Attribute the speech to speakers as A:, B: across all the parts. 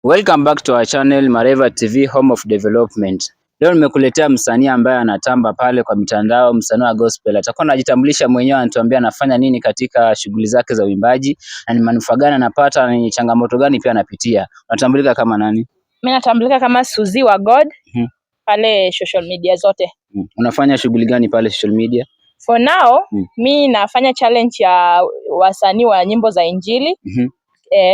A: Welcome back to our channel, Mareva TV, Home of Development. Leo nimekuletea msanii ambaye anatamba pale kwa mitandao, msanii wa gospel. Atakuwa anajitambulisha mwenyewe, anatuambia anafanya nini katika shughuli zake za uimbaji na ni manufaa gani anapata na ni changamoto gani pia anapitia. Unatambulika kama nani?
B: Mimi natambulika kama Suzy wa God pale social media zote.
A: Unafanya shughuli gani pale social media?
B: For now, mi nafanya challenge ya wasanii wa nyimbo za Injili.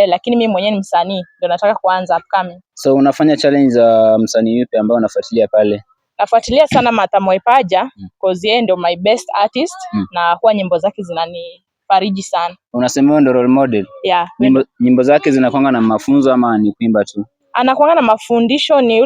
B: Lakini mi mwenyewe ni msanii, ndio nataka kuanza upcoming.
A: So unafanya challenge za msanii yupi ambao unafuatilia pale?
B: Nafuatilia sana Martha Moipaja 'cause yeye ndio my best artist na huwa nyimbo zake zinanifariji sana.
A: Unasema wewe ndio role model?
B: Yeah.
A: Nyimbo zake zinakuanga na mafunzo ama ni kuimba tu?
B: Anakuanga na mafundisho, ni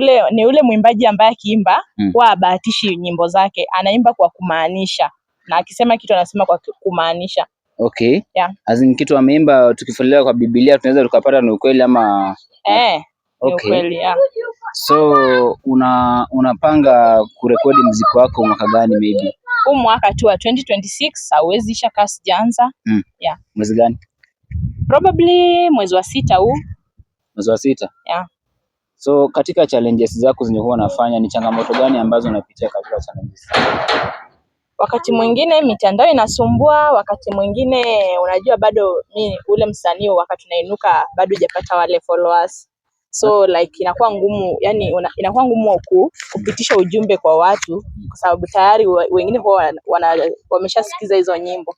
B: ule mwimbaji ambaye akiimba huwa habahatishi nyimbo zake, anaimba kwa kumaanisha na akisema kitu anasema kwa kumaanisha.
A: Okay.
B: Yeah.
A: As in kitu ameimba, tukifuatilia kwa Biblia tunaweza tukapata ni ukweli ama?
B: Eh, ni ukweli, yeah.
A: So unapanga kurekodi muziki wako mwaka gani maybe?
B: Huu mwaka tu wa 2026 hauwezi isha kaa sijaanza. Yeah.
A: Mwezi gani?
B: Probably mwezi wa sita huu.
A: Mwezi wa sita?
B: Yeah.
A: So katika challenges zako zenye huwa unafanya, ni changamoto gani ambazo unapitia katika challenges?
B: Wakati mwingine mitandao inasumbua, wakati mwingine unajua bado mi ule msanii wakati unainuka bado hujapata wale followers. So like inakuwa ngumu, yani inakuwa ngumu kupitisha ujumbe kwa watu kwa sababu tayari wengine huwa wameshasikiza hizo nyimbo.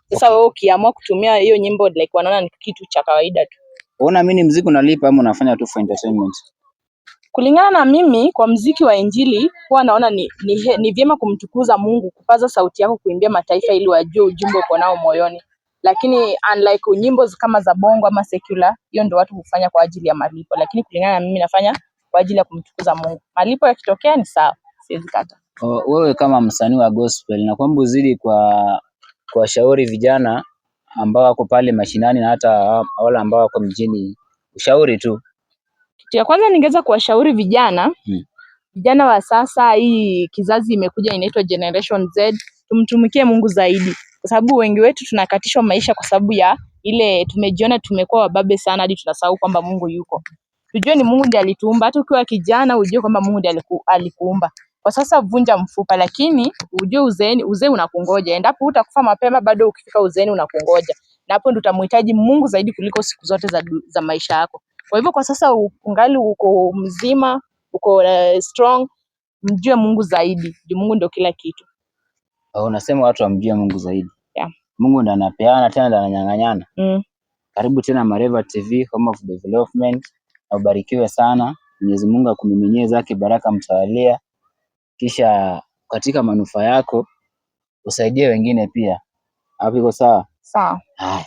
B: Sasa wewe ukiamua kutumia hiyo nyimbo, like wanaona ni kitu cha kawaida tu.
A: Unaamini muziki unalipa ama unafanya tu for entertainment?
B: Kulingana na mimi, kwa mziki wa Injili huwa naona ni vyema kumtukuza Mungu, kupaza sauti yako kuimbia mataifa ili wajue ujumbe uko nao moyoni. Lakini unlike nyimbo kama za bongo ama secular, hiyo ndio watu hufanya kwa ajili ya malipo, lakini kulingana na mimi nafanya kwa ajili ya kumtukuza Mungu. Malipo yakitokea ni sawa, siwezi kata.
A: Oh, wewe kama msanii wa gospel na kwamba uzidi kwa kuwashauri vijana ambao wako pale mashinani na hata wale ambao wako mjini, ushauri tu.
B: Kitu ya kwanza ningeweza kuwashauri vijana, vijana wa sasa, hii kizazi imekuja inaitwa Generation Z, tumtumikie Mungu zaidi, kwa sababu wengi wetu tunakatishwa maisha kwa sababu ya ile tumejiona tumekuwa wababe sana hadi tunasahau kwamba Mungu yuko. Tujue ni Mungu ndiye alituumba. Hata ukiwa kijana ujue kwamba Mungu ndiye alikuumba. Kwa sasa vunja mfupa, lakini ujue uzeeni, uzee unakungoja. Endapo hutakufa mapema, bado ukifika uzeeni unakungoja, na hapo ndo utamhitaji Mungu zaidi kuliko siku zote za maisha yako. Kwa hivyo kwa sasa ungali uko mzima, uko strong, mjue Mungu zaidi. Juu Mungu ndio kila kitu.
A: Oh, unasema watu wamjue Mungu zaidi.
B: Yeah.
A: Mungu ndo anapeana tena ndo ananyang'anyana. Karibu tena Mareva TV, Home of Development. Na ubarikiwe sana. Mwenyezi Mungu akumiminie zake baraka mtawalia. Kisha katika manufaa yako usaidie wengine pia. Hapo iko sawa?
B: Sawa.
A: Haya.